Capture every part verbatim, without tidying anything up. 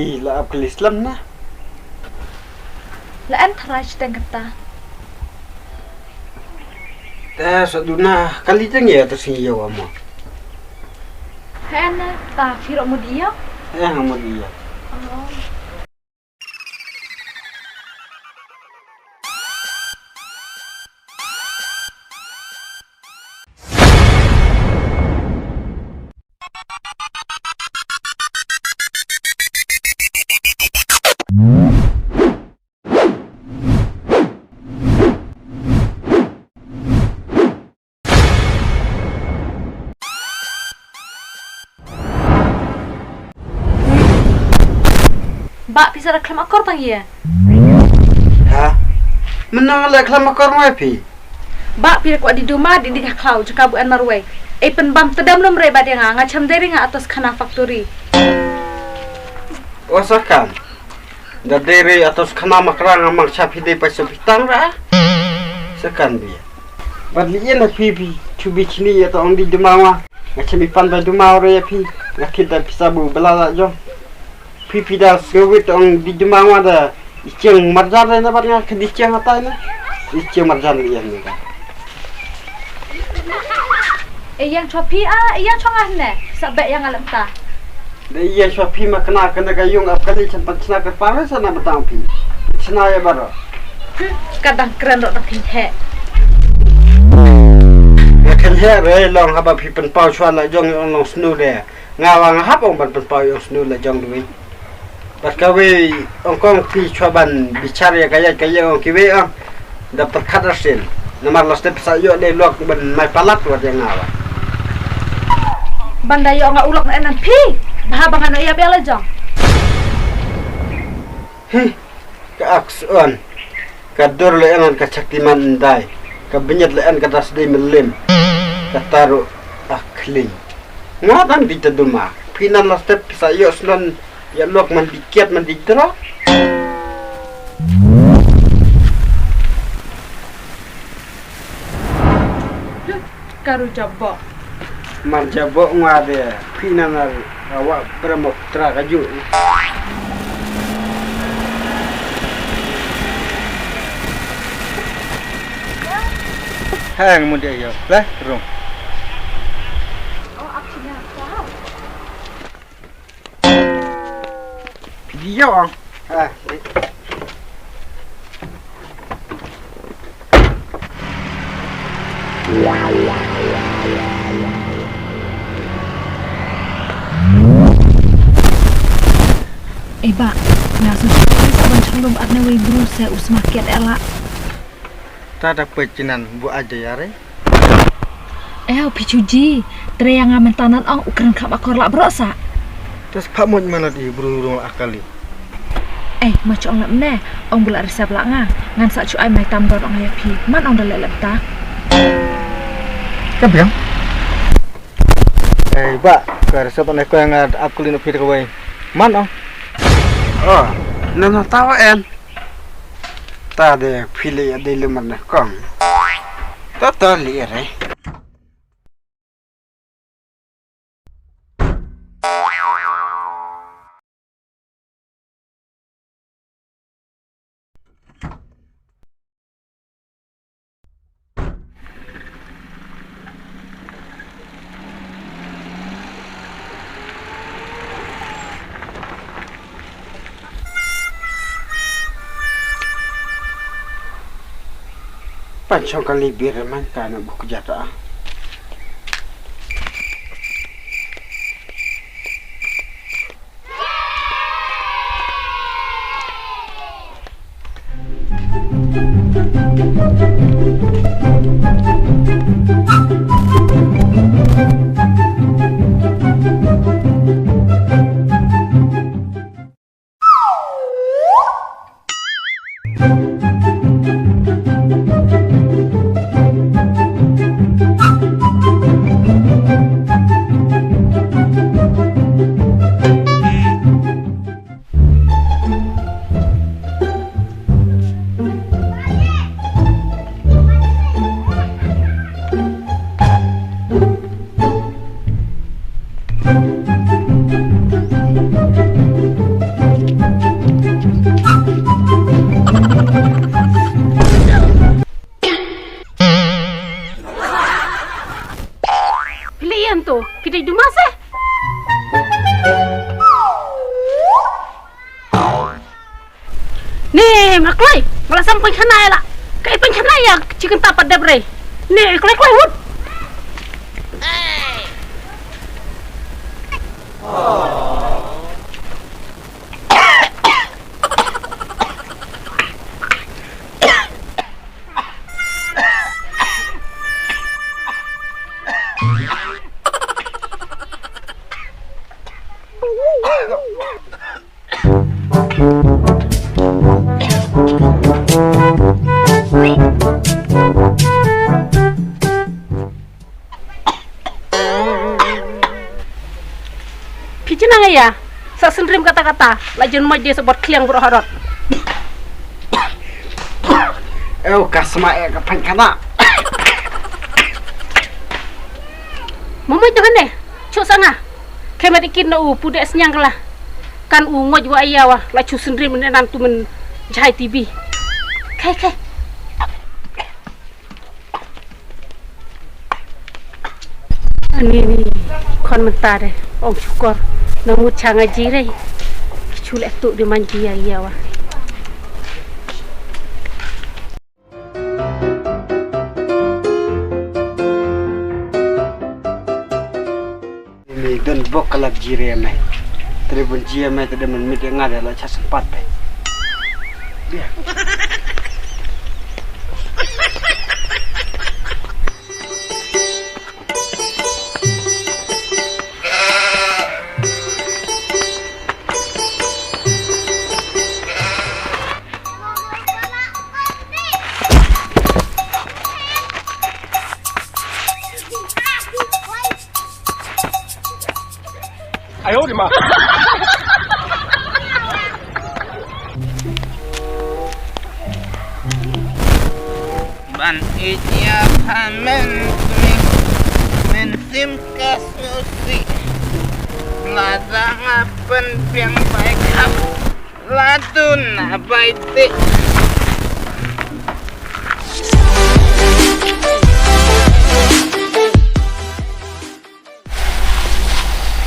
I la ap kali slem na. La en tharai shiteng kata. Te sa duna kali teng ya te sing ya wa mo. Hena ta phiro mo dia. Eh mo dia. Oh. Bah, phi sa da khlem akor tang ïa. Ha? Mynno la khlem akor mai phi? Bah, phi da kwah di duma di di ka khlaw jaka bu en marwei. Ei pynbam tedam lum rei ba dia nga, nga chem dei ri nga atos khana factory. O sakan. Da dei re atos khana makra nga mang cha phi dei paisa phi tang ra. Sakan bia. Bad li ïa na phi phi chu bi chini ïa ta ong di duma wa. Nga chemi pan ba duma re ïa phi. Nga kit da pisa bu bela la jong. Phi phi da sngewit ong di duma wa da i cheng marjan re na bad nga kit di cheng atai na. I cheng marjan li ïa ni ka. E yang chwa phi a, e yang chwa ngah ne. Sa be yang alam ta. Da ïa shwa phi ma kena kena ka yung ap kali chan pan chna ka pare sa na batang phi. Chna ïa baro. Hmm, ka dang kren ro ta phi he. Ïa khen he re long haba phi pynpaw shwa la jong ong long snu de. Nga wa nga hap ong ban pynpaw ong snu la jong dui. Bad ka wei ong kong phi shwa ban bichar ïa ka ïa ka ïa ong ki wei ong. Da pyrkhat rashin. Namar la step sa ïoh dei lok ban mai palat wat ïa nga ba. Ban da ïoh nga u lok na enan phi. Bha ba nga no ïap ïa la jong. Hi. Ka ak suan. Ka dur la enan ka chakti man ndai. Ka binyat la en ka das dei melim. Ka taru ak kling. Nga dang di taduma. Phi nan la step sa ïoh snon. Ïa lok man di kiat man di tra. Karu jabok. Mar jabok ngwa de pina nar awa Brahmaputra ka ju. Hang mun dia yo. Lah rung. Video. Ha. Eh, ba, nga su sa ban chalum at ne wei bru se usma kiat ela. Ta da peit kinan bu aja ya re. Eh, phi chu ji, tre yang nga mynta nan ong u kren kham akor la bro sa. Tas pha moj manat i bru rung akali. Eh, ma chong la mne, ong bula resep la nga, ngan sa chu ai mai tam dor ong ya phi, man ong da le lep ta. Ka biang. Eh, ba, ka resep ong ko nga akali no phi ka wei. Man ong. Oh, nana tawa en. Ta de phi le ya de le man kong. Ta ta le re. Pan chong kali bir man ka na buk jata. Phi leh ïa to, phi dei duma se. Ne, ma kloi, ma la sam pynkhana ïa la. Kai pynkhana ïa, chicken tapa dep re. Ne, kloi kloi wut. Phi jin nang ïa sa syndrim kata kata la jon moj de sa bot kliang bro harot. Eu ka sma e ka phan kana. Mamoi to hane chu sanga. Kemet ikin na u pude snyang kala. Kan u ngoj wa ïa wa la chu syndrim ne nan tu men jai T V. Kai kai. Ani ni kon mynta de ong shukor na ngut changa jire. Chu le tu di man jia ïa wa. Ni don bok kalap jire me. Tadi bun jia me tadi men mit nga de la chas empat pe. Dia. Ban ïa pha men tumi men sim ka susi. La da nga pen piang bai khap. La tu na bai ti.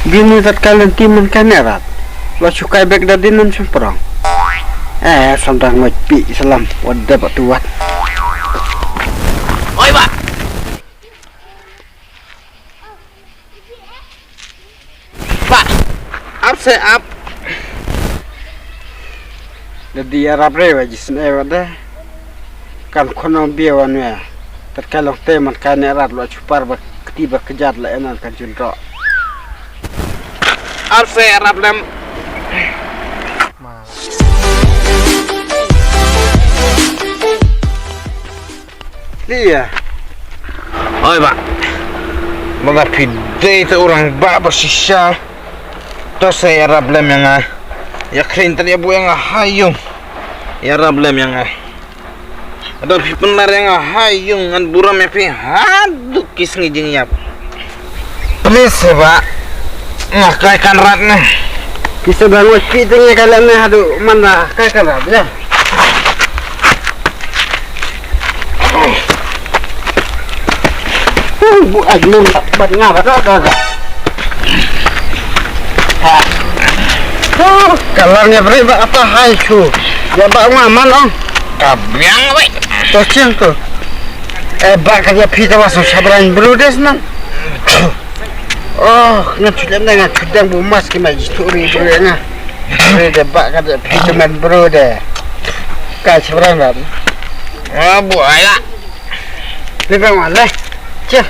Bini tat kalen ti man ka ne rat. Lo sukai bek da din nam sumprong. Eh, samdang ngot pi salam. Wat da batu wat. Oi ba. Ba. Ap se ap. Da di arap re wa jisen e wa de. Kan khonong bia wan wia. Tat kai long te man kai ne rat lo chupar ba kti ba kejat la enan kan jun ro. Ar se rap lem. Dia. Oi ba. Mada pidei te orang ba ba sisa. To se rap lem yang ah. Ya krin tadi bu yang ah hayung. Ya rap lem yang ah. Ado phi pynlar ïa nga ha ïung ngan burom ïa phi haduh ki sngi jingïap. Please ba. Nga kai kan rat ne. Phi sa ba ngot phi teng ïa kai lan ne haduh man la kai kan rat ïa. Bu ai mun bat nga ba ka ka. Ka lang ïa bri ba ata hai chu. Ïa ba nga man ong. Ka biang wei. To chiang to. Eh ba ka ïa phi ta wa so sabran bru des nan. Oh, nga chu dem nga chu dem bu mas ki mai ji tu ri bru nga. Ri de ba ka ïa phi ta man bru de. Ka sabran ran. Ah, bu ai la. Ni bang wan le. Che.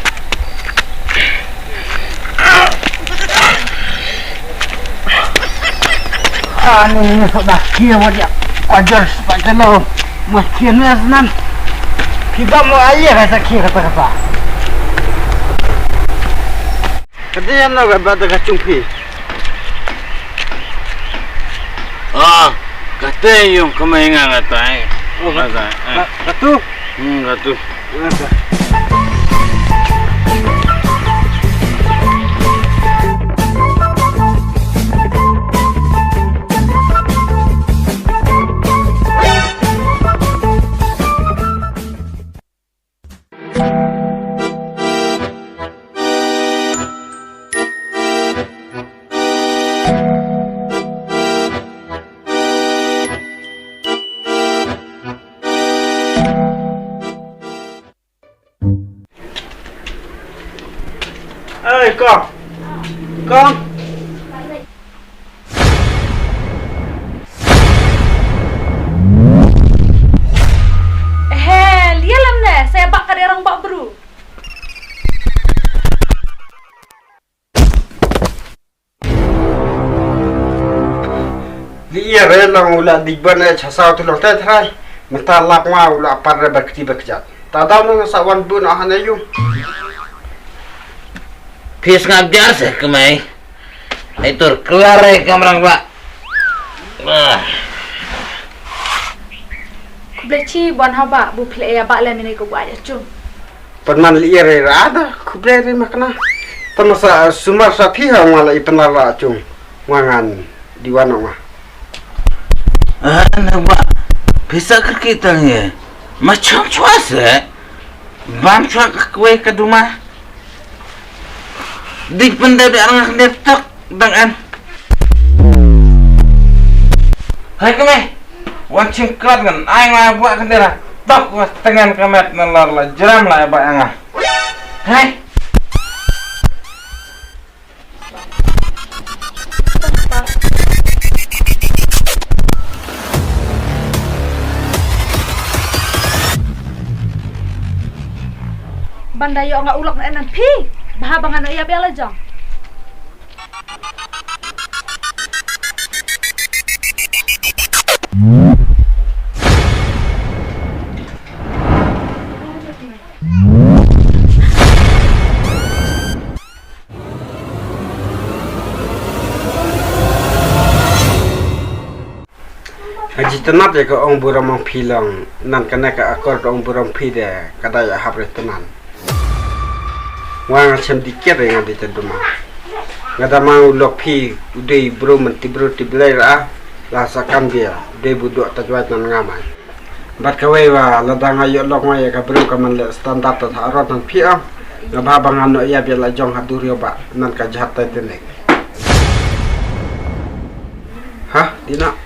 Ani ni so da kia wa dia. Ajar sepatelo. Mas kia ni asnan. Kita mo aja kata kia kata kata. Kata yang nak kata kata cungpi. Ah, kata yung kamay nga kata eh. Oh, kata, eh. Ka-, katu? Hmm, katu. Kata. Kong. Kong. He, lialam ne, saya bak ka derang bak bru. Li ia re long u la dik ban e cha saw tu long te thrai. Mynta lap nga u la par re ba kti ba kjat. Ta daw nang sa wan bu na hane yu. Phi sngap jar se kmai. Ai tur klar re kamrang ba. Ah. Khublei chi ban ha ba bu phle ya ba le mine ko ba ya chung. Pan man li ia re ra da khublei re makna. Tama sa sumar sa phi ha nga la i pan la ra chung. Nga ngan di wan nga. Ah, na ba. Pisa kar kita nge. Ma chang chwa se. Bam chwa ka kwe ka duma. Di pende be arang kan tok dang an. Hai kame. Wan ching krat ngan ai nga buat kan dera. Tok wa tengan kamet na lar la jeram la ba nga. Hai. Ban da ïoh nga u lok na en phi. Bha ba nga noh ïap ïa la jong. Nga jitynnat ïa ka ong burom ong phi long, nan kane ka akor ka ong burom phi de ka dei ïa hap re tynnat. Nga nga chem dikit re nga dei taduma. Nga da mang u lok phi u dei bru men ti bru ti blei ra la sa kan bia u dei bu dok ta jwat nan nga mai. Bad kawei wa lada nga ïoh lok nga ïa ka bru ka man le standard ta tha rot nan phi ong. Nga ba ba nga noh ïa bia la jong ha duriaw ba nan ka jhat Titanic. Ha, dina.